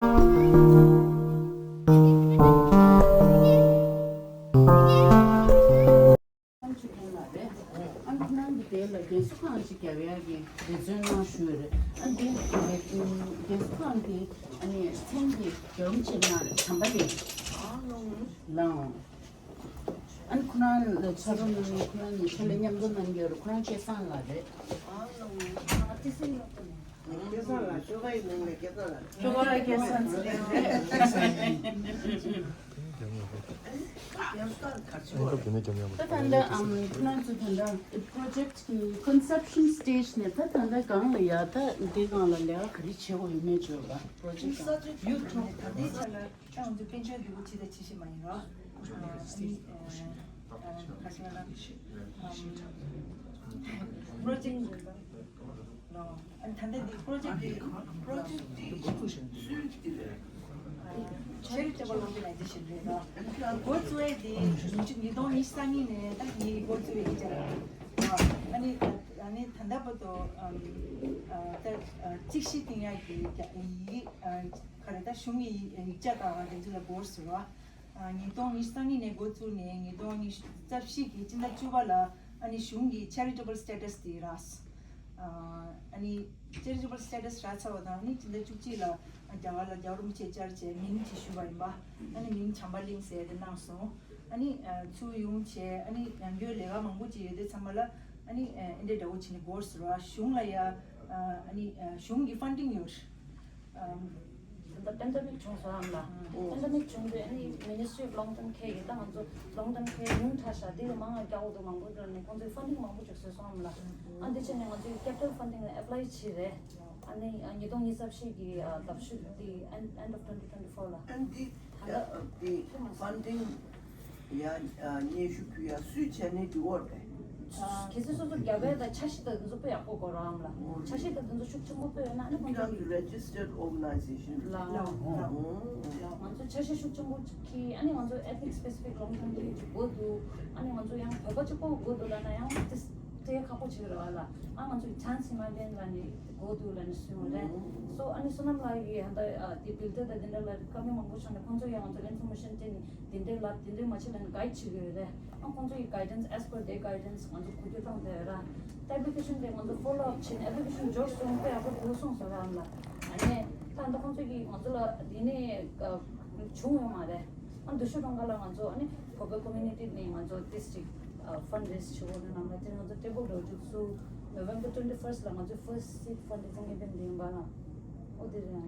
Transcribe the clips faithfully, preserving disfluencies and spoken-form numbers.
ཨ་ཁོ་རང་གི་དེ་ལ་རྒན་གསོ་ཁང་ཅིག་རྒྱབ་ཡག་གི་འབད་བརྩོན་གནང་ཞུས་རེད། ཨ་འདི་རྒན་གསོ་ཁང་གི་ཨ་ནི་མཚན་གྱི་སྒྲོམ་ཆེ་ན་རེད། བྱམས་པ་ལེགས་ལའང་ཨ་ནི་ཁོ་རང་ལ་ཕྱག་རོགས་གནང་མཁན་ཁོ་རང་ནས་ཁྱོད་ལ་མཉམ་དུ་གནང་གི་ཡོད་རེད། ཁོ་རང་སྐལ་བཟང་ལགས་རེད། སྐལ་བཟང་ལགས་ཁྱོ་ག་ཡི་མིང་ལ་སྐལ་བཟང་ལགས། ཁྱོ་ག་སྐལ་བཟང་ཚེ་རིང་རེད། ད་ད་ལྟ་ཨམ་ཁོ་རང་ཚོ་ད་ལྟ་project་གི་conception stage་ནས་ད་ད་ལྟ་སྒང་ལ་ཡ་ད་འདི་སྒང་ལ་ལས་ཀ་ག་རེ་བྱེད་དགོས་ཡོད་མེད་བརྗོད་པ་project་སྒང་ཡུལ་གྲོང་ད་ལྟའི་ཆ་ལ། ད་ང་ཚོ་དཔལ་འབྱོར་འདུ་བོ་ཇི་ལྟར་ཇི་ཞིག་མ་ཡིན་རོགས། ཨ་ནི་ཁ་ཤས་ལ་project་རོགས། ཨ་ནི་ད་ལྟ་འདི་project་འདི་project་འདི་སུའི་འདི་རེད། Charitable Organization་རེད་རོགས། འགོ་བཙུགས་ཡས་འདི་ཉིས་སྟོང་ཉི་ཤུ་རྩ་གཉིས་ནས་ད་ངས་འགོ་བཙུགས་ཡས་ཀྱི་ཆ་རེད། ཨ་ནི་ཨ་ནི་ད་ལྟ་བར་དུ་ཨ་ད་ཅིག་ཤི་ཏིང་ཡ་གི་ཡི་གེ་ག་རེ་ད་གཞུང་གི་ཡིག་ཆ་དང་དེ་ཚོ་ལ་འགོར་ཟེར་བ། ཉིས་སྟོང་ཉི་ཤུ་རྩ་གཉིས་ནས་འགོ་བཙུགས་ནས་ཉིས་སྟོང་ཉི་ཤུ་རྩ་བཞི་གི་སྤྱི་ཟླ་བཅུ་པ་ལ་ཨ་ནི་གཞུང་གི་charitable status་དེ་རག་ཨ་ནི་charitable status་རག་ཚར་བ་དང་ཨ་ནི་སྤྱི་ཟླ་བཅུ་གཅིག་ལ་རྒྱ་གར་ལ་རྒྱལ་བ་རིན་པོ་ཆེ་བཅར་བྱས་མིང་དེ་ཞུས་པ་ཡིན་པ། ཨ་ནི་མིང་བྱམས་པ་གླིང་ཟེར་དེ་གནང་སོང་། ཨ་ནི་ཚུར་ཡོང་བྱས་ཨ་ནི་ཡང་སྒོས་ལས་ཀ་མང་པོ་ཅིག་ཡོད་དུས་ཚང་མ་ལ་ཨ་ནི་ཨེ་འདྲ་འདྲ་བོ་བྱས་ནས་འགོར་ཟེར་བ་གཞུང་ལ་ཡ་ཨ་ནི་གཞུང་གི་funding་ཡོད། ད་ལྟ་པེན་ཌེ་མིག་བྱུང་སོང་ཨམ་ལགས། པེན་ཌེ་མིག་བྱུང་དུས་ཨ་ནི་Ministry of Long Term Care་གིས་ད་ང་ཚོ་long term care་ཉུང་དྲགས་ཤག་འདི་ལ་མང་ང་རྒྱག་དགོས་འདུག་མང་པོ་འགྲོ་ནས་ཁོང་ཚོས་funding་མང་པོ་ཅིག་བཟོས་སོང་ཨམ་ལགས། ཨ་འདི་བྱས་ནས་ང་ཚོས་capital funding་ལ་apply་བྱས་རེད། ཨ་ནི་ཉིས་སྟོང་ཉི་ཤུ་རྩ་བཞི་གི་ཟླ་བཞི་འདི་end of twenty twenty-four་ལ། ཨ་འདི་ད་ལྟ་འདི་funding་ཡ་སྙན་ཞུ་ཕུལ་ཡ་སུས་བྱས་ནས་འགྲིག་གོ་རེད། གལ་སྲིད་སོ་སོ་རྒྱབ་ཡ་དང་འཆར་གཞི་དང་འདི་ཚོ་དཔེ་ཡག་པོ་དགོས་རོགས་ཨམ་ལགས། འཆར་གཞི་དང་འདི་ཚོ་ཤུགས་ཆེན་པོ་དཔེ་ཡོད་ན་ཨ་ནི་ཁོང་ཚོ་registered organization་ལ་ང་ཚོ་འཆར་གཞི་ཤུགས་ཆེན་པོ་འཁྱེར་ཨ་ནི་ང་ཚོ་ethnic specific long term care་ཅིག་དགོས་འདུག་ཨ་ནི་ང་ཚོ་ཡང་བོད་པ་གཅིག་པོ་དགོས་འདུག་ལབ་ན་ཡང་དེ་དེ་ཁག་པོ་ཆགས་ཀྱི་རེད་བ་ལགས། ཨ་ང་ཚོ་ཡི་chance་མ་ལྡན་ལ་ནི་དགོས་འདུག་ལབ་ནས་གསུངས་རེད། སོ་ཨ་ནི་བསོད་ནམས་ལགས་ཀྱིས་ཧ་ད་དེ་builder་དང་དེ་འདྲ་ལ་བཀའ་མོལ་མང་པོ་བྱུང་ནས་ཁོང་ཚོ་ཡང་ང་ཚོ་information་སྤྲད་ནས་དེ་འདྲའི་ལབ་དེ་འདྲའི་མ་བྱེད་ལབ་ནས་guide་བྱེད་ཀྱི་ཡོད་རེད། ཨ་ཁོང་ཚོ་ཡི་guidance as per their guidance་ང་ཚོ་གོ་རྒྱུ་བཏང་བསྡད་ཡོད་ར། ད་application་དེ་ང་ཚོ་follow up་བྱས་ནས་application་འབྱོར་སོང་དཔེ་ཡག་པོ་འདུག་གསུངས་སོང་ར་ཨམ་ལགས། ཨ་ནི་ད་ད་ཁོང་ཚོ་གིས་ང་ཚོ་ལ་དེ་ནས་བྱུང་ཡོད་མ་རེད། ཨ་འདི་ཤོད་རང་ག་ལ་ང་ཚོ་ཨ་ནི་བོད་པའི་community་ནས་ང་ཚོ་ཏིས་ཅིག་ཨ་fundraise་བྱེད་དགོས་ནས་ནང་ལ་དེ་ང་ཚོ་table་འགྲོ་རྒྱུགས་སུ་November twenty first་ལ་ང་ཚོ་first seed fundraising་ཡིན་པའི་འདི་ཡིན་པ་ལ་ཨོ་དེ་རེད་ཨ་ན་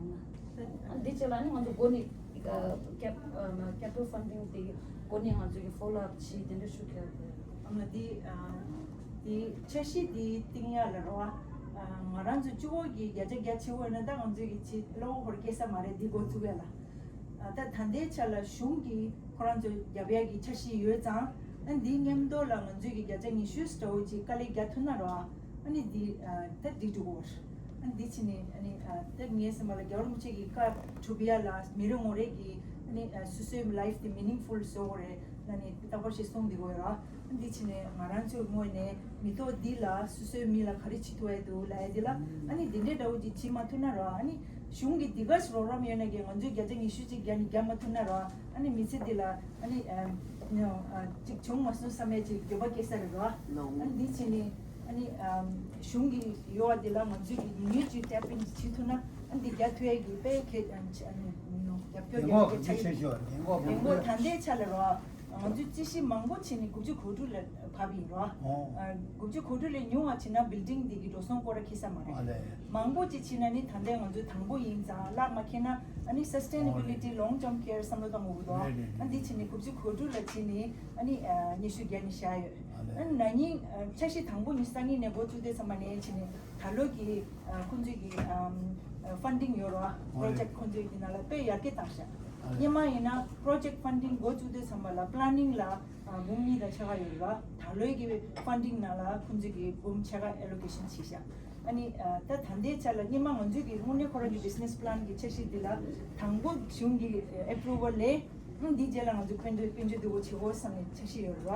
ཨ་འདི་བྱས་ལ་ཨ་ནི་ང་ཚོ་སྒོ་ནས་ཨ་cap་ཨ་capital funding་དེ་སྒོ་ནས་ང་ཚོ་གི་follow up་བྱེད་དེ་འདྲ་ཞུ་གལ་ཡོད་རེད། ཨ་ན་འདི་ཨ་འདི་འཆར་གཞི་འདི་བཏིང་ཡ་ལ་རོ་ཨ་ང་རང་ཚོ་གཅིག་པོ་གི་བརྒྱ་ཆ་བརྒྱ་བྱེད་དགོས་ན་ད་ང་ཚོ་གི་ཆེད་གློ་བོ་ཧོར་སྐྱེ་ས་མ་རེད་འདི་འགོ་བཙུགས་ཡ་ལ། ད་ད་ལྟའི་ཆ་ལ་གཞུང་གིས་ཁོ་རང་ཚོ་རྒྱབ་ཡག་གི་འཆར་གཞི་ཡོད་ཙང་། ཨ་འདིའི་མཉམ་དུ་ལ་ང་ཚོས་ཀྱི་བརྒྱ་ཆ་ཉི་ཤུ་འདྲ་བོ་ཅིག་དཀའ་ལས་རྒྱག་ཐུབ་ན་རོ། ཨ་ནི་འདི་ད་འགྲིག་འགྲོ་གོ་ཨ་འདི་ཕྱི་ནས་ཨ་ནི་ད་ངའི་སེམས་པ་ལ་རྒྱལ་བ་རིན་པོ་ཆེ་གི་བཀའ་སྒྲུབ་ཡ་ལ་མི་རེ་ངོ་རེ་གི་ཨ་ནི་སོ་སོའི་life་དེ་meaningful་བཟོ་དགོས་རེད་ལ་ནི་རྟག་པར་ཞིག་གསུངས་བསྡད་ཡོད་ར། འདི་ཕྱི་ནས་ང་རང་ཚོའི་ངོས་ནས་མི་ཐོག་འདི་ལ་སོ་སོའི་མི་ལ་ག་རེ་བྱེད་ཐུབ་ཡ་འདུག་ལབ་ཡ་འདི་ལ་ཨ་ནི་འདི་འདྲའི་འདྲ་བོ་ཅིག་བྱེད་མ་ཐུབ་ན་ར། ཨ་ནི་གཞུང་གི་འདི་ག་རོགས་རམ་ཡོད་ན་གི་ང་ཚོས་བརྒྱ་ཆ་ཉི་ཤུ་ཅིག་རྒྱག་ནི་རྒྱག་མ་ཐུབ་ན་ར། ཨ་ནི་མི་ཚེ་འདི་ལ་ཨ་ནི་ཅིག་བྱུང་མ་སོང་བསམ་ཡ་ཅིག་འགྱོད་པ་སྐྱེ་ས་རེད་ར། ཨ་ནི་འདི་ཕྱི་ནས་ཨ་ནི་གཞུང་གི་ཡོད་པ་འདི་ལ་ང་ཚོས་གི་ཉུང་ཉུང་ཅིག་tap in་བྱེད་ཐུབ་ན་ཨ་ནི་འདི་རྒྱག་ཐུབ་ཡ་གི་དཔེ་གལ་ཨ་ནི་རྒྱབ་སྐྱོར་རྒྱག་ཡ་གལ་ཆེ་ཡོད། ལས་འགོ་ད་ལྟའི་ཆ་ལ་ར། ང་ཚོས་རྩིས་གཞི་མང་པོ་བྱས་ནས་དགུ་བཅུ་གོ་དྲུག་ལ་བབས་ཡིན་རོ། ཨོ། ཨ་དགུ་བཅུ་གོ་དྲུག་ལས་ཉུང་བ་བྱས་ན་building་འདི་གི་འགྲོ་སོང་སྐོར་ར་འཁེལ་ས་མ་རེད། ཨ་ལས། མང་པོ་ཅིག་བྱས་ན་ནི་ད་ལྟའི་ང་ཚོའི་དང་པོ་ཡིན་ཙང་གླ་མ་འཁེལ་ན་ཨ་ནི་sustainability ཨོ་ལས། long term care་བསམ་བློ་གཏོང་དགོས་ཀྱི་འདུག་རེད་རེད་ཨ་རེད། འདི་བྱས་ནས་དགུ་བཅུ་གོ་དྲུག་ལ་བྱས་ནས་ཨ་ནི་ཨ་ཉི་ཤུ་བརྒྱ་ནས་བཞག་ཡོད། ཨ་ལས། ཨ་ན་ནིང་ཨ་འཆར་གཞི་དང་པོ་ཉི་ཤུ་རྩ་གཉིས་ནས་འགོ་བཙུགས་དུས་ཙམ་པ་ནས་བྱས་ནས་ད་ལོ་གི་ཨ་ཁོང་ཚོའི་གི་ཨམ་ཨ་funding་ཡོད་རོ། ཨོ་ལས། project་ཁོང་ཚོའི་གི་ནང་ལ་དཔེ་ཡར་རྒྱས་བཏང་ཤག་ཨ་ལས། སྔོན་མ་ཡིན་ན་project funding་འགོ་བཙུགས་དུས་ཙམ་པ་ལ་planning་ལ་ཨ་འབུམ་གཉིས་དང་ཕྱེད་ཀ་ཡོད་རེད་བ། ད་ལོའི་གི་funding་ནང་ལ་ཁོང་ཚོས་ཀྱི་འབུམ་ཕྱེད་ཀ་allocation་བྱས་ཤག་ཨ་ནི་ཨ་ད་ད་ལྟའི་ཆ་ལ་སྔོན་མ་ང་ཚོས་ཀྱི་དངོས་གནས་ཁོ་རང་གི་business plan་གི་འཆར་གཞི་འདི་ལ་དང་པོ་གཞུང་གི་approval་ལས་ཨ་འདིའི་རྗེས་ལ་ང་ཚོ་དཔལ་འབྱོར་དཔལ་འབྱོར་འདུ་བོ་བྱེད་དགོས་བསམ་ནས་འཆར་གཞི་ཡོད་རེད་བ།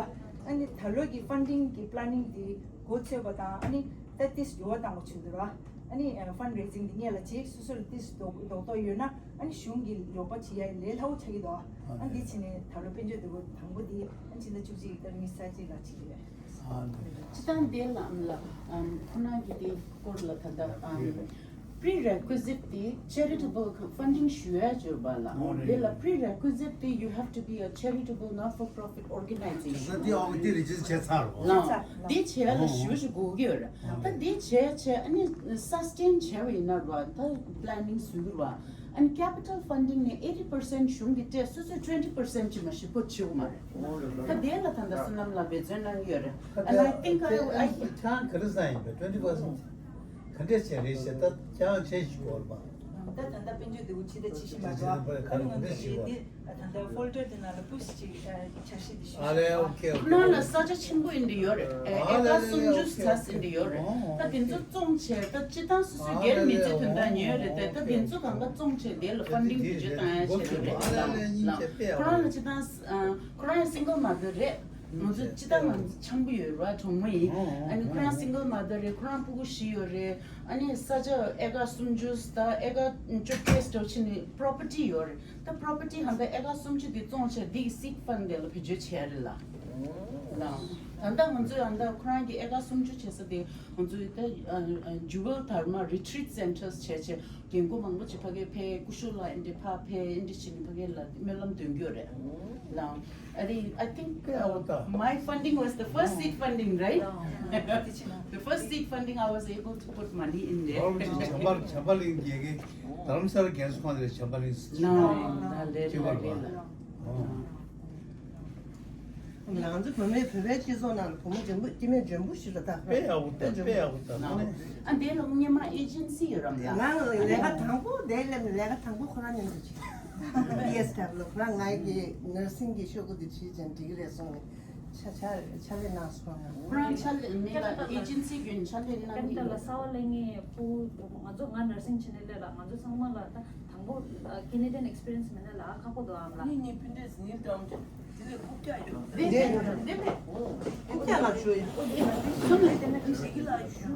ཨ་ནི་ད་ལོའི་གི་funding་གི་planning་འདི་འགོ་ཚུགས་པ་དང་ཨ་ནི་ད་ཏིས་འགྱུར་བ་བཏང་དགོས་བྱུང་འདུག་ར། ཨ་ནི་ཕན་རེ་ཛིང་འདི་སྔོན་ལ་བྱས། སོ་སོ་ལ་ཏིས་རྡོག་རྡོག་རྡོག་ཡོད་ན་ཨ་ནི་གཞུང་གི་རོགས་པ་བྱེད་ཡ་ལས་སླ་བོ་ཆགས་ཀྱི་འདུག་ཨ་ནི་འདི་བྱས་ནས་ད་ལོ་དཔལ་འབྱོར་བདེ་པོ་དང་པོ་འདི་ཨ་ནི་ཕྱི་ཟླ་བཅུ་གཅིག་གི་ཏ་རིག་ཉི་ཤུ་རྩ་གཅིག་ལ་བྱེད་ཀྱི་ཡོད། སྤྱི་བཏང་དེ་ལ་ཨམ་ལ་ཨམ་ཁོ་རང་གི་དེ་སྐོར་ལ་ད་ལྟ་ཨམ་prerequisite དེ་charitable funding ཞུ་ཡ་བརྗོད་པ་ལ། ཨོ་རེད། དེ་ལ་prerequisite དེ you have to be a charitable not for profit organization ད་དེ་ཨོ་དེ་རེ་ཇི་སི་ཊར་བྱས་ཚར་བ། ལ་དེ་བྱས་ལ་ཞུ་ཞུ་དགོས་ཀྱི་ཡོད་རེད། ད་དེ་བྱས་བྱས་ཨ་ནི་sustain བྱས་པ་ཡིན་ན་ར་ད་planning བཟོས་ཀྱི་ར། ཨ་ནི་capital funding ནས་eighty percent གཞུང་གིས་སྤྲད། སོ་སོས་twenty percent ཅིག་མ་གཞི་པོ་བྱེད་དགོས་མ་རེད། ད་དེ་ལ་ད་ལྟ་བསོད་ནམས་ལགས་འབད་བརྩོན་གནང་གི་ཡོད་རེད། And I think I, I ཁྱེད་རང་ག་རེ་བསམ་ཡིན་པས། twenty percent ག་འདྲས་བྱས་རེད་ཟེར། ད་ཁྱེད་རང་བྱས་ཤིག་གོ་རེད་པ། ད་ད་ལྟ་དཔལ་འབྱོར་བདེ་པོ་ཕྱི་ཟླ་ཕྱི་བཞིན་པ་རེད། ད་ང་ཚོ་གི་འདི་ད་ལྟ་folder དེ་ནང་ལ་push ཅིག་འཆར་གཞི་དེ་ཞུ། ཨ་ལས། ཨོ་ཁེ། ཁོ་རང་ལ་ས་ཆ་ཆེན་པོ་ཡིན་འདི་ཡོད་རེད། ཨ་ཨེ་ཀར་ལས་ལས། སུམ་ཅུ་ཨོ་ཁེ། ཙམ་ཡིན་འདི་ཡོད་རེད། ཨོ་ད་དེ་ཚོ་བཙོང་བྱས་ད་སྤྱི་བཏང་སོ་སོའི་སྒེར་མི་ཚེ་དོན་དག་ཉོས་རེད་དེ། ད་དེ་ཚོ་གང་ག་བཙོང་བྱས་དེ་ལ་funding དེ་ཚོ་བཏང་ཡ་བྱས་རེད། ཨ་ལས་ལས། ཁོ་རང་ལ་སྤྱི་བཏང་ཁོ་རང་single mother རེད། ང་ཚོ་སྤྱི་བཏང་ང་ཚོ་ཆེན་པོ་ཡོད་རེད་བ། གྲོགས་མོ་ཡིན། ཨ་ནི་ཁོ་རང་single mother རེད། ཁོ་རང་སྤུ་གུ་བཞི་ཡོད་རེད། ཨ་ནི་ས་ཆ་ཨེ་ཀར་སུམ་ཅུ་ད་ཨེ་ཀར་བཅོ་བརྒྱད་འདྲ་བྱས་ནས་property ཡོད་རེད། ད་property ཧམ་པ་ཨེ་ཀར་སུམ་ཅུ་དེ་བཙོང་བྱས་འདི་གི་seed fund དེ་ལ་བེད་སྤྱོད་བྱས་རེད་ལ། ལ་ད་ལྟ་ང་ཚོས་ཨ་ད་ཁོ་རང་གི་ཨེ་ཀར་སུམ་ཅུ་བྱེད་ས་དེ་ང་ཚོས་ད་ཨ་ཨ་jewel dharma retreat centres བྱས་བྱས། རྒན་རྒོན་མང་པོ་ཅིག་ཕ་གིར་ཕེབས། སྐུ་ཞབས་ལགས་འདི་ཕར་ཕེབས། འདི་བྱས་ནས་ཕ་གིར་ལ་སྨོན་ལམ་འདོན་གྱི་ཡོད་རེད་ལ། ཨ་རི། I think དཔེ་ཡག་པོ་ད། My funding was the first seed funding, right? The first seed funding I was able to put money in there. བྱམས་པ་བྱམས་པ་གླིང་རྒྱལ་ཁའི་རྡ་རམ་ས་ལ་རྒན་གསོ་ཁང་དེ་བྱམས་པ་གླིང་། No, ད་ལས་ཅི་བར་ལ། ང་ཚོ་བོད་མིའི་བོད་པའི་སྤྱི་ཚོགས་ནང་ལ་བུ་མོ་འཇོན་པོ་སྐྱེ་དམན་འཇོན་པོ་ཞིག་ལ་བཏགས་པ། དཔེ་ཡག་པོ་ད། དཔེ་ཡག་པོ་ད། ཨ་འདི་ལ་སྔོན་མ་agency ཡོད་རམ་ལ། ང་ལས་ཀ་དང་པོ་དེ་ལས་ལས་ཀ་དང་པོ་ཁོ་རང་མཉམ་དུ་བྱས། པི་ཨེས་ཌབ་ལུ་ཁོ་རང་ང་གི་nursing གི་ཤོག་གུ་དེ་བྲིས་ཙང་འགྲིག་གི་རེད་གསུངས་ནས་ཕྱག་ཕྱག་ཕྱག་ལས་གནང་སོང་ང་། ཁོ་རང་ཕྱག་ལས་མི་ལ་agency གྱོན་ཕྱག་ལས་གནང་གི་ཡོད། ལ་གསར་པ་སླེབས་མཁན་ཕྲུ་གུ་ང་ཚོ་ང་nursing བྱེད་ནས་སླེབས་ལ། ང་ཚོ་ཚང་མ་ལ་ད། དང་པོ་Canadian experience མེད་ན་ལ་ཁག་པོ་འདུག་ཨམ་ལ། ངས་ངའི་ཕུ་འདྲེས་ཟིན་དང་དེ་ལས་རྐུབ་བཀྱག་ཡོད། འདི་འདི་རྐུབ་བཀྱག་ལ་ཞུ་ཡིན། ཞིག་ལ་ཞུ།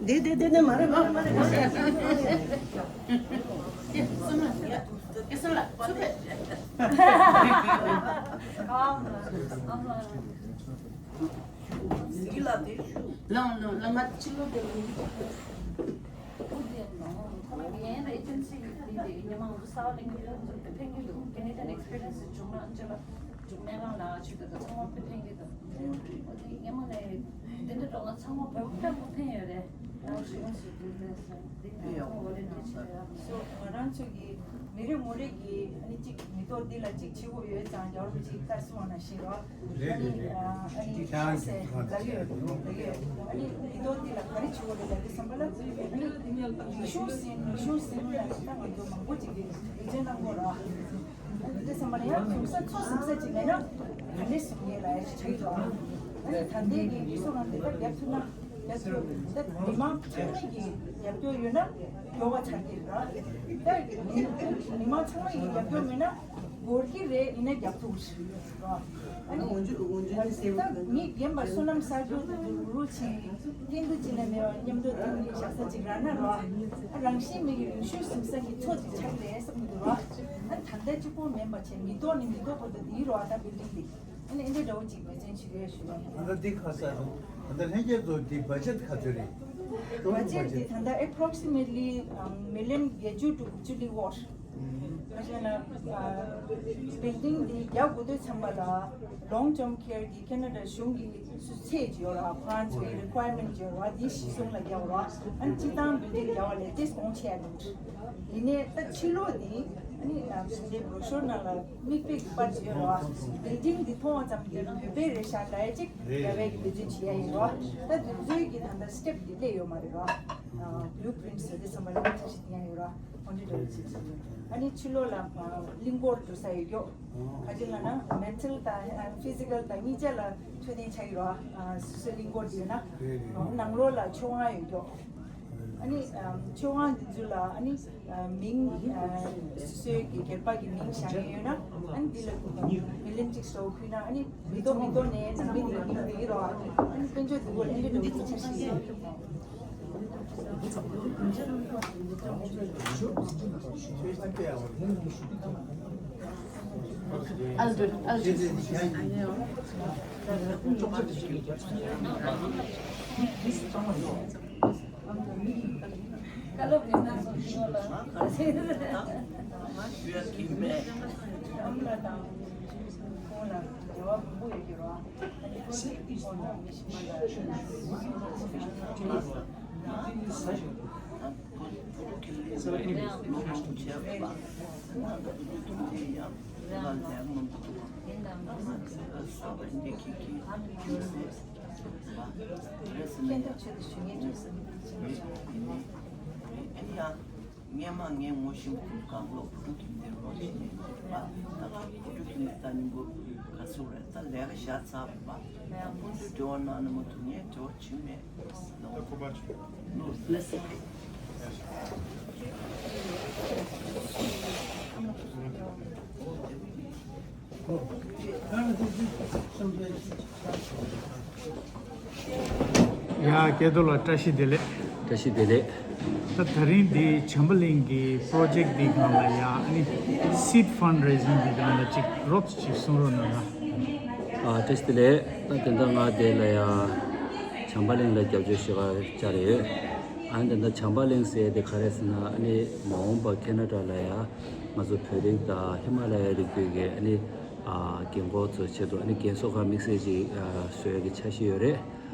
འདི་འདི་འདི་འདི་མ་རེད་མ་རེད་མ་རེད་མ་རེད། ཨམ་ལ་ཨམ་ལ། ཟིག་ལ་དེ་ཞུ། ལོང་ལོང་ལོང་ང་ཕྱི་ལོགས་དེ་ལོང་། ཁོ་དེ་ལོང་ཁོ་ལ་ངའི་ཨེ་ཇེན་སི་གི་དེ་དེ་ཉི་མ་ང་ཚོ་གསར་པ་སླེབས་མཁན་དེ་ཚོ་དེ་ཕན་གྱི་འདུག Canadian experience བྱུང་ན་ཨ་ཅེ་ལ་ཅིག་སྨན་ཁང་ལ་ཅིག་དེ་ཚོ་ཚང་མ་དཔེ་ཕན་གྱི་འདུག་འོ་དེ་སྔོན་མ་ནས་དེ་འདྲ་འགྲོ་ང་ཚང་མ་བོད་པ་དཔེ་མང་པོ་ཕན་ཡོད་རེད། ང་ཤེས་ཡོན་སུ་དེ་དེ་དེ་ང་ཚང་མ་ཝོ་ལན་ཊི་ཡར་བྱེད་ཡོད། སོ་ང་རང་ཚོ་གི་མི་རེ་ངོ་རེ་གི་ཨ་ནི་གཅིག་མི་ཐོག་འདི་ལ་གཅིག་བྱེད་དགོས་ཡོད་ཙང་རྒྱལ་བ་རིན་པོ་ཆེ་གིས་གསུངས་པ་ནང་བཞིན་རོ། རེད་རེད་རེད། ཨ་ནི་ཁྱེད་རང་གིས་ལབ་ཡོད་ལབ་ཡོད། ཨ་ནི་མི་ཐོག་འདི་ལ་ག་རེ་བྱེད་དགོས་རེད་ལབ་དུས་ཙམ་པ་ལ་ཨ་ནི་རིག་གཞུང་ཟིན་རིག་གཞུང་ཟིན་ལ་ད་ང་ཚོ་མང་པོ་ཅིག་གིས་འགྲེལ་བརྗོད་གནང་དགོས་རོ། འདི་ཚང་མ་ལ་ཡང་གཟིགས་ས་ཚོ་གཟིགས་ས་ཅིག་མེད་ན་ག་འདྲས་གཟིགས་ངེས་ལ་ཡང་ཞིག་བྱེད་ཀྱི་འདུག་ཨ་ནི་ད་ལྟའི་གི་ཡུལ་སྲོལ་རང་འདི་ལྟར་རྒྱབ་ཐུབ་ན་རྒྱབ་ཐུབ་ད་མི་མང་ཚང་མ་གི་རྒྱབ་སྐྱོར་ཡོད་ན་མགྱོགས་པ་ཆགས་ཀྱི་རེད། ད་མི་མང་ཚང་མ་གི་རྒྱབ་སྐྱོར་མེད་ན་འགོར་གྱི་རེད། ཡིན་ན་རྒྱབ་ཐུབ་ཀྱི་རེད། ཨ་ནི་ད་མི་རྒན་པ་བསོད་ནམས་གསར་འགྱུར་དུ་རུ་རུ་ཕྱིན། སྐྱིད་སྡུག་ཅི་ནས་མེད་པར་མཉམ་དུ་བསྡད་ནས་བཞག་ས་ཅིག་རག་ན་རོ། རང་བཞིན་མི་གི་རིག་གཞུང་ཟིན་ས་གི་ཚོ་ཅིག་ཆགས་རེད་བསམ་གི་འདུག་རོ། ཨ་ད་ལྟ་གཅིག་པོ་མིན་པ་བྱས་མི་ཐོག་ནས་མི་ཐོག་བར་དུ་འདིའི་རོ། ཨ་ད་བིལ་ཌིང་འདི་ཨ་ནི་ཨེ་འདྲ་འདྲ་བོ་ཅིག་འབད་བརྩོན་བྱེད་ཀྱི་ཡོད་ཞུ་ཡ་ཡིན། ད་ལྟ་འདི་ཁ་ས་རེད། ད་ལྟ་ལྷན་རྒྱས་ཚོ་འདི་བ་ཇེ་ཊི་ག་ཚོད་རེད། བ་ཇེ་ཊི་འདི་ད་ལྟ་approximately million བརྒྱད་ཅུ་དྲུག་ཅུ་ལི་ཝོར། ཁ་ཤས་ན་བིལ་ཌིང་འདི་རྒྱག་དགོས་དུས་ཙམ་པ་ལ་long term care གི་ཁེ་ན་ཌ་གཞུང་གི་སུ་ཚད་ཅིག་ཡོད་ར། ཁོ་རང་ཚོའི་རི་ཀོ་ཡར་མེན་ཊི་ཅིག་ཡོད་ར། འདི་གཞི་བཟུང་ལ་རྒྱག་ར། ཨ་ནི་སྤྱིར་བཏང་བིལ་ཌིང་རྒྱག་པ་ལས་ཏེས་གོང་ཆེ་ཡ་འདུག་ཡིན་ནའི་ད་ཕྱི་ལོགས་འདི་ཨ་ནི་ང་ཚོ་འདི་བྷྲོ་ཤོར་ནང་ལ་མིག་དཔེ་གི་པར་ཅིག་ཡོད་ར། བིལ་ཌིང་འདི་མཐོང་བ་ཙམ་གྱིས་བོད་པའི་རེད་ཤག་ལབ་ཡ་ཅིག་རྒྱ་བལ་གི་བིལ་ཌིང་བྱེད་ཡ་ཡིན་ར། ད་དུས་ཚོད་ཀྱི་ད་ལྟ་སི་ཊེབ་འདི་སླེབས་ཡོད་མ་རེད་ར། བླུ་པི་རིན་ཊི་ཟེར་དུས་ཙམ་པ་ལ་ཐབས་ཤེས་དེ་ཡང་ཡོད་ར། ཁོང་ཁྲོ་འདྲ་བོ་ཅིག་བྱེད་ཀྱི་ཡོད། ཨ་ནི་ཕྱི་ལོགས་ལ་གླིང་སྐོར་འགྲོ་ས་ཡོད་ཀྱོག་ཁ་ཅིག་ལ་ན་མེན་ཊལ་དང་ཕི་ཟི་ཀལ་དང་གཉིས་ཆ་ལ་འཕྲོད་བསྟེན་ཆགས་ཀྱི་རོ། སོ་སོའི་གླིང་སྐོར་དེ་ཡོད་ན། ནང་ལོགས་ལ་མཆོད་ཁང་ཡོད་ཀྱོག་ཨ་ནི་མཆོད་ཁང་འདི་ཚོ་ལ་ཨ་ནི་མིང་སོ་སོའི་གི་སྒེར་པ་གི་མིང་བཞག་མཁན་ཡོད་ན་ཨ་ནི་འདི་ལ་མི་ལན་ཅིག་སོ་ཕུལ་ན་ཨ་ནི་མི་ཐོག་མི་ཐོག་ནས་ནང་མི་དེ་གི་མིང་དེ་གི་རོ། ཨ་ནི་དཔལ་འབྱོར་འདི་སྐོར་ཨེ་འདྲ་འདྲ་བོ་ཅིག་འཆར་གཞི་ཡོད། I'll do it. I'll do it. སྙན་མ་ངས་ངོ་ཤེས་ཁུལ་གང་ལོག་བུ་ཕྲུག་ཐུག་ནས་རོགས་བྱེད་ནས་ད་ང་བུ་ཕྲུག་ཐུག་ནས་ད་ནི་མགོ་ག་ཚོད་རེད། ད་ལས་ཀ་བཞག་ཚར་བ་ད་ཁོང་ཚོའི་འབྲེལ་བ་གནང་ན་མ་ཐུག་ངས་འབྲེལ་བ་བྱེད་མེད། ཡ་སྐལ་རྡོར་ལགས་བཀྲ་ཤིས་བདེ་ལེགས། བཀྲ་ཤིས་བདེ་ལེགས། ད་ད་རིང་འདི་བྱམས་པ་གླིང་གི་པྲོ་ཇེཀ་འདི་སྒང་ལ་ཡ་ཨ་ནི་སིཌ་ཕན་རེ་ཟིང་གི་སྒང་ལ་ཅིག་རོབ་ཙམ་ཅིག་གསུང་རོགས་གནང་ན། ཨ་བཀྲ་ཤིས་བདེ་ལེགས། ད་དེ་འདྲ་ང་དེ་ལ་ཡ་བྱམས་པ་གླིང་ལ་རྒྱབ་སྐྱོར་ཞུ་ག་བཅར་ཡོད། ཨ་ནི་དེ་འདྲ་བྱམས་པ་གླིང་ཟེར་དེ་ག་རེ་ཟེར་ན་ཨ་ནི་མ་འོངས་པ་ཁེ་ན་ཌ་ལ་ཡ་ང་ཚོ་བོད་རིགས་དང་ཧི་མ་ལ་ཡའི་རིགས་རྒྱུད་ཀྱི་ཨ་ནི་ཨ་རྒན་འཁོགས་ཚོའི་ཆེད་དུ་ཨ་ནི་རྒན་གསོ་ཁང་དམིགས་བསལ་ཅིག་ཨ་བཟོ་ཡས་ཀྱི་འཆར་གཞི་ཡོད་རེད།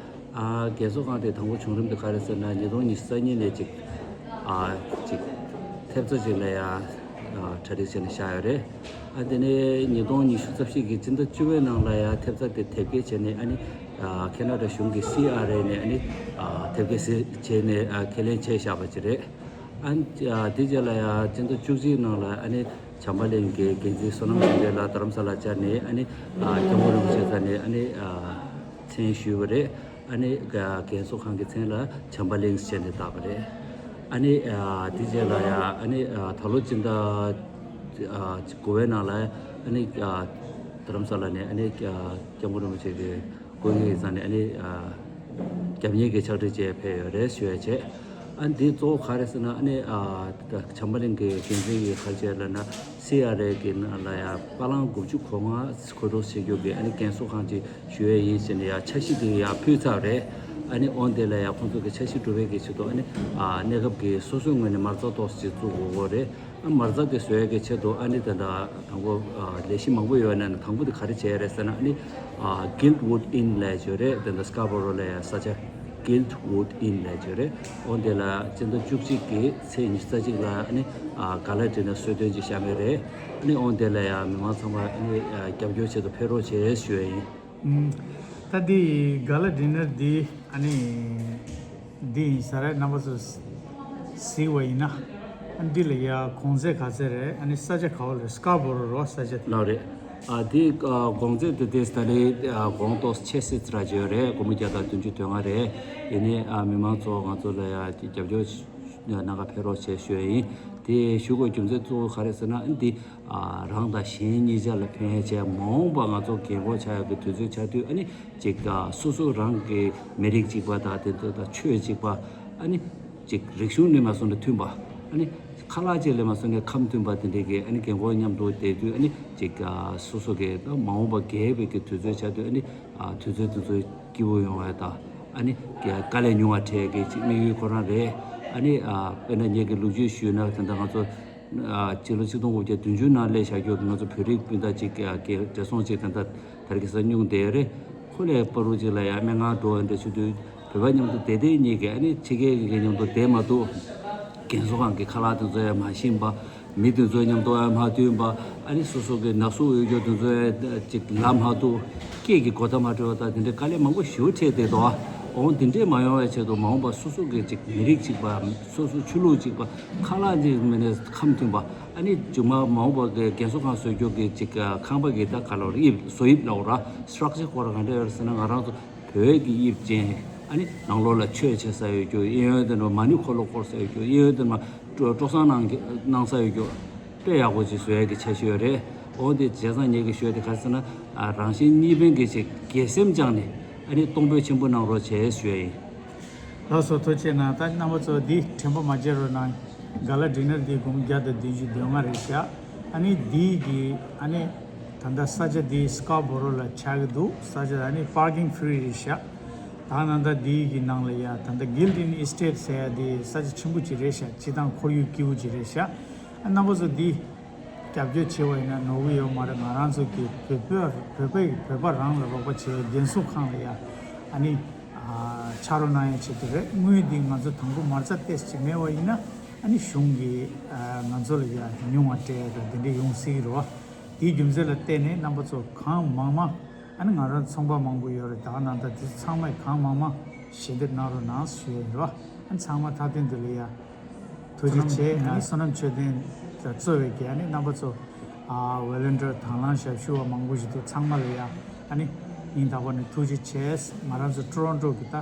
ཨ་རྒན་གསོ་ཁང་དེ་དང་པོ་བྱུང་རིམ་དེ་ག་རེ་ཟེར་ན་ཉིས་སྟོང་ཉི་ཤུ་རྩ་གཉིས་ནས་ཅིག་ཨ་ཅིག་ཐེབས་རྩ་ཅིག་ལ་ཡ་ཨ་གྲ་སྒྲིག་བྱས་ནས་བཞག་ཡོད་རེད། ཨ་དེ་ནས་ཉིས་སྟོང་ཉི་ཤུ་རྩ་བཞི་གི་སྤྱི་ཟླ་བཅུ་པའི་ནང་ལ་ཡ་ཐེབས་རྩ་དེ་དེབ་སྐྱེལ་བྱས་ནས་ཨ་ནི་ཨ་ཁེ་ན་ཌ་གཞུང་གི་སི་ཨར་ཨེ་ནས་ཨ་ནི་ཨ་དེབ་སྐྱེལ་བྱས་ནས་ཨ་ཁས་ལེན་བྱས་བཞག་པ་ཅིག་རེད། ཨ་ནི་ཨ་དེ་རྗེས་ལ་ཡ་སྤྱི་ཟླ་བཅུ་གཅིག་ནང་ལ་ཨ་ནི་བྱམས་པ་གླིང་གི་འགན་འཛིན་བསོད་ནམས་བསམ་གྲུབ་ལགས་རྡ་རམ་ས་ལ་བཅར་ནས་ཨ་ནི་ཨ་སྐྱབས་མགོན་རིན་པོ་ཆེ་རྩ་ནས་ཨ་ནི་ཨ་མཚན་ཞུས་པ་རེད། ཨ་ནི་རྒན་གསོ་ཁང་གི་མཚན་ལ་བྱམས་པ་གླིང་ཟེར་ནས་བཏགས་པ་རེད། ཨ་ནི་ཨ་དེ་རྗེས་ལ་ཡ་ཨ་ནི་ཨ་ད་ལོ་སྤྱི་ཟླ་ཨ་དགུ་པའི་ནང་ལ་ཨ་ནི་ཨ་རྡ་རམ་ས་ལ་ནས་ཨ་ནི་ཨ་སྐྱབས་མགོན་རིན་པོ་ཆེ་གི་སྐུ་ཡིག་ཡིག་ཚང་ནས་ཨ་ནི་ཨ་རྒྱབ་གཉེར་གྱི་ཕྱག་བྲིས་བཅས་ཕེབས་ཡོད་རེད་ཞུ་ཡ་བྱས། ཨ་འདི་གཙོ་བོ་ག་རེ་ཟེར་ན་ཨ་ནི་ཨ་བྱམས་པ་གླིང་གི་འགན་འཛིན་གྱི་ག་རེ་བྱས་ལབ་ན་སི་ཨར་ཨེ་གི་ནང་ལ་ཡ་པ་ལང་དགུ་བཅུ་གོ་ལྔ་མཁོ་སྤྲོད་བྱེད་རྒྱུ་གི་ཨ་ནི་རྒན་གསོ་ཁང་ཅིག་ཞུ་ཡས་ཡིན་ཟེར་ནས་ཡ་འཆར་གཞི་དེ་ཡ་ཕུལ་ཚར་རེད། ཨ་ནི་འོན་དེ་ལ་ཡ་ཁོང་ཚོ་གི་འཆར་གཞི་སྒྲུབ་པའི་གི་ཆེད་དུ་ཨ་ནི་ཨ་གནས་སྐབས་ཀྱི་སོ་སོའི་ངོས་ནས་མ་རྩ་ཏོག་ཙམ་ཅིག་བཙུགས་དགོས་ཀྱི་རེད། ཨ་མ་རྩ་དེ་བཟོ་ཡས་ཀྱི་ཆེད་དུ་ཨ་ནི་དེ་འདྲ་དང་པོ་ཨ་ལས་གཞི་མང་པོ་ཡོད་ནས་དང་པོ་དེ་ག་རེ་བྱས་རེད་ཟེར་ན་ཨ་ནི་ཨ་Guildwood Inn་ལབ་ཡས་ཅིག་ཡོད་རེད། དེ་འདྲ་Scarborough་ལ་ཡ་ས་ཆ་Guildwood Inn་ལབ་ཡས་ཅིག་ཡོད་རེད། འོན་དེ་ལ་སྤྱི་ཟླ་བཅུ་གཅིག་གི་ཚེས་ཉི་ཤུ་རྩ་གཅིག་ལ་ཨ་ནི་ཨ་ག་ལ་ཌི་ནར་གསོལ་སྟོན་ཅིག་བཞག་གི་རེད། ཨ་ནི་འོན་དེ་ལ་ཡ་མི་མང་ཚང་མ་ཨ་ནི་ཨ་རྒྱབ་སྐྱོར་ཆེད་དུ་ཕེབས་རོགས་བྱས་ཞུ་ཡས་ཡིན། ཨུམ། ད་འདི་ག་ལ་ཌི་ནར་འདི་ཨ་ནི་འདི་ཡིན་ས་རེད། རྣམ་པ་ཚོ་གཟིགས་པ་ཡིན་ན་ཨ་འདི་ལ་ཡ་གོང་ཚད་ག་ཚད་རེད། ཨ་ནི་ས་ཆ་ག་བ་རེད། Scarborough་རོ་ས་ཆ་དེ། ལགས་རེད། ཨ་འདི་ཨ་གོང་ཚད་དེ་དེ་ད་ལས་ཨ་གོང་ཏོག་ཙམ་ཆེ་སེ་ཙི་ར་ཅིག་ཡོད་རེད། སྒོར་མོ་བརྒྱ་དང་བདུན་ཅུ་དོན་ལྔ་རེད། ཡིན་ནའི་ཨ་མི་མང་ཚོ་ང་ཚོ་ལ་ཡ་རྒྱབ་སྐྱོར་གནང་ག་ཕེབས་རོགས་བྱས་ཞུ་ཡ་ཡིན། དེ་ཞུ་དགོས་རྒྱུ་མཚན་གཙོ་བོ་ག་རེ་ཟེར་ན་ཨ་འདི། ཨ་རང་དང་གཞན་གཉིས་ཆ་ལ་ཕན་ཆེ་མ་འོངས་པ་ང་ཚོ་རྒན་གོག་ཆགས་ཡག་གི་དུས་ཚོད་ཆགས་དུས་ཨ་ནི་ཅིག་ཨ་སོ་སོ་རང་གི་མི་རིགས་གཅིག་པ་དང་དེ་ཚོ་དང་ཆོས་གཅིག་པ་ཨ་ནི་ཅིག་རིག་གཞུང་ནས་མ་སོང་ན་མཐུན་པ་ཨ་ནི་ཁ་ལག་ཅིག་ལས་མ་སོང་ན་ཁམས་མཐུན་པ་དེ་འདྲའི་གི་ཨ་ནི་རྒན་གོག་མཉམ་དུ་བསྡད་དུས་ཨ་ནི་ཅིག་ཨ་སོ་སོ་གི་མ་འོངས་པ་རྒས་པའི་གི་དུས་ཚོད་ཆགས་དུས་ཨ་ནི་ཨ་དུས་ཚོད་དེ་ཚོ་སྐྱིད་པོ་ཡོང་བ་དང་ཨ་ནི་དཀའ་ལས་ཉུང་བ་འཕྲད་གི་ཅིག་དམིགས་ཡུལ་ཁོ་རང་རེད། ཨ་ནི་ཨ་དཔེར་ན་ངེད་ཀྱི་ལོ་རྒྱུས་ཞུས་ན་ད་ལྟ་ང་ཚོ། ཨ་སྤྱི་ལོ་ཆིག་སྟོང་དགུ་བརྒྱ་བདུན་ཅུ་ནང་སླེབས་བཞག་རྒྱུ་ང་ཚོ་བོད་རིགས་སྤུན་ཟླ་གཅིག་གི་བགྲེས་སོང་གཅིག་ད་ལྟ་དར་རྒྱས་ས་སྨྱུང་བསྡད་ཡོད་རེད། ཁོ་ལས་པ་རུ་གཅིག་ལ་ཡང་སྨན་ཁང་འགྲོ་འདྲ་བྱེད་དུས་བོད་པ་མཉམ་དུ་བསྡད་བསྡད་གཉིས་ཀྱིས་ཨ་ནི་ཕྱི་རྒྱལ་གྱི་མཉམ་དུ་བསྡད་མ་ཐུབ། རྒན་གསོ་ཁང་གི་ཁ་ལག་དེ་ཚོ་ཡང་མ་ཤེས་པ། མི་དེ་ཚོ་མཉམ་དུ་ཡང་མ་མཐུན་པ། ཨ་ནི་སོ་སོ་གི་ན་ཟུག་ཡོད་རྒྱུ་དེ་ཚོ་ཡང་ཅིག་ལབ་མ་ཐུབ། སྐད་ཀྱི་གོ་བརྡ་མ་འཕྲོད་པ་དང་དེ་འདྲའི་དཀའ་ལས་མང་པོ་ཞེ་པོ་འཕྲད་བསྡད་འདུག་འོ་དེ་འདྲས་མ་ཡོང་བའི་ཆེད་དུ་མ་འོངས་པ་སོ་སོ་གི་ཅིག་མི་རིགས་གཅིག་པ། སོ་སོ་ཆོས་ལུགས་གཅིག་པ། ཁ་ལག་གཅིག་མིན་ནས་ཁམས་མཐུན་པ། ཨ་ནི་མཇུག་མ་མ་འོངས་པ་གི་རྒན་གསོ་ཁང་བཟོ་རྒྱུ་གི་ཅིག་ཁང་པ་གི་ད་ག་ལབ་རེད། དབྱིབས་བཟོ་དབྱིབས་ལབ་ར་སི་ཊྲག་ཅར་སྐོར་ག་འདྲ་ཡོད་ཟེར་ན་ང་རང་ཚོ་བོད་ཀྱི་དབྱིབས་ཅན། ཨ་ནི་ནང་ལོགས་ལ་ཆོས་བྱེད་ས་ཡོད་རྒྱུ་གཡས་གཡོན་དེ་ནས་མ་ཎི་འཁོར་ལོ་བསྐོར་ས་ཡོད་རྒྱུ་གཡས་གཡོན་དེ་ནས་སྤྲོ་སྤྲོ་བསང་གནང་གནང་ས་ཡོད་རྒྱུ་དཔེ་ཡག་པོ་ཅིག་བཟོ་ཡག་གི་འཆར་གཞི་ཡོད་རེད། འོ་དེ་བྱས་ཙང་ངེད་ཀྱི་ཞུ་ཡ་དེ་ག་རེ་ཟེར་ན་ཨ་རང་གཞན་གཉིས་ཕན་གྱི་ཅིག་དགེ་སེམས་བཅངས་ནས་ཨ་ནི་གཏོང་ཕོད་ཆེན་པོ་གནང་རོགས་བྱས་ཞུ་ཡ་ཡིན། ལགས་སོ། ཐུགས་རྗེ་གནང་། ད་རྣམ་པ་ཚོ་འདི་དྲན་པ་མ་བརྗེད་རོགས་གནང་། ག་ལ་ཌི་ནར་འདི་སྒོར་མོ་བརྒྱ་དང་བདུན་ཅུ་དོན་ལྔ་རེད་ཤག་ཨ་ནི་འདི་གི་ཨ་ནི་ད་ལྟ་ས་ཆ་འདི་སི་ཀ་བོ་རོ་ལ་ཆགས་ཀྱི་འདུག་ས་ཆ་ཨ་ནི་པར་ཀིང་ཧྥི་རི་རེད་ཤག་ད་ནང་ད་འདི་གི་ནང་ལ་ཡ་ད་ལྟ་གིལ་ཌིན་ཨི་སི་ཊེཊ་ཟེར་ཡ་འདི་ས་ཆ་ཆེན་པོ་ཅིག་རེད་ཤག་སྤྱི་བཏང་ཁོར་ཡུག་སྐྱིད་པོ་ཅིག་རེད་ཤག་ཨ་རྣམ་པ་ཚོ་འདི་རྒྱབ་སྐྱོར་བྱེད་པ་ཡིན་ན་ནོར་གི་ཡོད་མ་རེད། ང་རང་ཚོ་གི་བོད་པ་བོད་པ་བོད་པ་རང་ལ་རོགས་པ་བྱེད་ཡ་རྒན་གསོ་ཁང་ལ་ཡ་ཨ་ནི་ཨ་ཕྱག་རོགས་གནང་ཡ་ཆེད་དུ་རེད། དངུལ་འདི་ང་ཚོ་དང་པོ་མ་རྩ་ཏོག་ཙམ་ཅིག་མེད་པ་ཡིན་ན་ཨ་ནི་གཞུང་གིས་ཨ་ང་ཚོ་ལ་ཡ་ཉུང་བ་སྤྲད་ཡ་དང་དེ་འདྲ་ཡོང་སྲིད་ཀྱི་རེད་བ། དེའི་རྒྱུ་མཚན་ལ་བརྟེན་ནས་རྣམ་པ་ཚོ་གང་མང་མང་ཨ་ནི་ང་རང་ཚོང་པ་མང་པོ་ཡོད་རེད། ད་ག་ནང་ད་དེ་ཚང་མས་གང་མང་མང་ཞལ་འདེབས་གནང་རོགས་གནང་ཞུ་ཡ་ཡིན་རོ། ཨ་ནི་ཚང་མ་མཐའ་དོན་དེ་ལ་ཡ་ཐུགས་རྗེ་ཆེ། ཨ་ནི་བསོད་ནམས་ཆོས་ལྡན་གཙོས་པའི་གི་ཨ་ནི་རྣམ་པ་ཚོ་ཨ་ཝོ་ལན་ཊི་ཡར་དང་བླངས་ཞབས་ཞུ་བ་མང་པོ་ཞིག་འདུག་ཚང་མ་ལ་ཡ་ཨ་ནི་སྙིང་ཐག་པ་ནས་ཐུགས་རྗེ་ཆེ། ང་རང་ཚོ་ཊོ་རོན་ཊོ་གི་ད་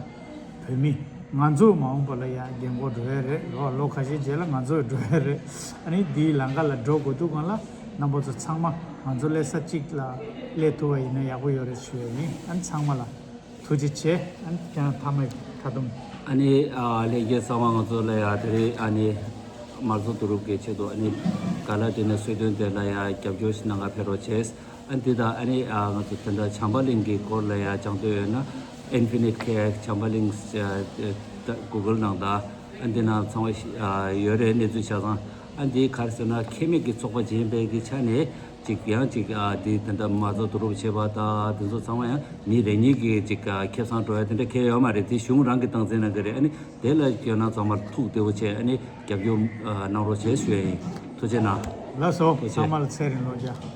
བོད་མི་ང་ཚོ་མ་འོངས་པ་ལ་ཡང་རྒན་གོག་འགྲོ་ཡ་རེད། ལོ་ལོ་ཁ་ཤས་རྗེས་ལ་ང་ཚོ་འགྲོ་ཡ་རེད། ཨ་ནི་འདིའི་ལམ་ཁ་ལ་འགྲོ་དགོས་དུས་སྒང་ལ་རྣམ་པ་ཚོ་ཚང་མ་ང་ཚོ་སླེབས་ས་གཅིག་ལ་སླེབས་ཐུབ་པ་ཡིན་ན་ཡག་པོ་ཡོད་རེད་ཞུ་ཡ་ཡིན། ཨ་ནི་ཚང་མ་ལ་ཐུགས་རྗེ་ཆེ། ཨ་ནི་ཀྱང་མཐའ་མ་མཐའ་སྡོམ། ཨ་ནི་ཨ་ལྷན་རྒྱས་ཚང་མ་ང་ཚོ་ལ་ཡ་དེ་རིང་ཨ་ནི་མར་ཛོ་དུ་རུབ་ཀྱི་ཆེད་དུ་ཨ་ནི་ག་ལ་དེ་ནས་གསོལ་སྟོན་དེ་ལ་ཡ་རྒྱབ་སྐྱོར་ཞིག་གནང་ག་ཕེབས་རོགས་བྱས། ཨ་འདི་དང་ཨ་ནི་ཨ་ང་ཚོ་དེ་འདྲ་བྱམས་པ་གླིང་གི་སྐོར་ལ་ཡ་སྦྱང་འདོད་ཡོད་ན་Infinite Care བྱམས་པ་གླིང་ཨ་གུ་གལ་ནང་དང་ཨ་འདི་ནང་ཚང་མ་ཨ་ཡོད་རེད། གནས་ཚུལ་ཆ་ཚང་ཨ་འདི་ག་རེ་ཟེར་ན་ཁེ་མེད་ཀྱི་ཚོགས་པ་ཅིག་ཡིན་པའི་གི་ཆ་ནས་ཅིག་ཡང་ཅིག་ཨ་འདི་དེ་འདྲ་མ་རྩ་བསྡུ་རུབ་བྱེད་པ་དང་དེ་ཚོ་ཚང་མ་ཡང་མི་རེ་གཉིས་ཀྱི་ཅིག་ཨ་ཁེ་བཟང་འགྲོ་ཡ་དེ་འདྲ་གལ་ཡོད་མ་རེད། དེ་གཞུང་རང་གི་སྟངས་འཛིན་གནང་གི་རེད། ཨ་ནི་དེ་ལ་ཡོད་ན་ཚང་མར་ཐུགས་བདེ་བོ་བྱས་ཨ་ནི་རྒྱབ་སྐྱོར་ཨ་གནང་རོགས་བྱས་ཞུ་ཡ་ཡིན། ཐུགས་རྗེ་གནང་། ལགས་སོ། ཐུགས་རྗེ་ཆེ། ཚང་མ་ལ་ཚེ་རིང་ལོ་བརྒྱ།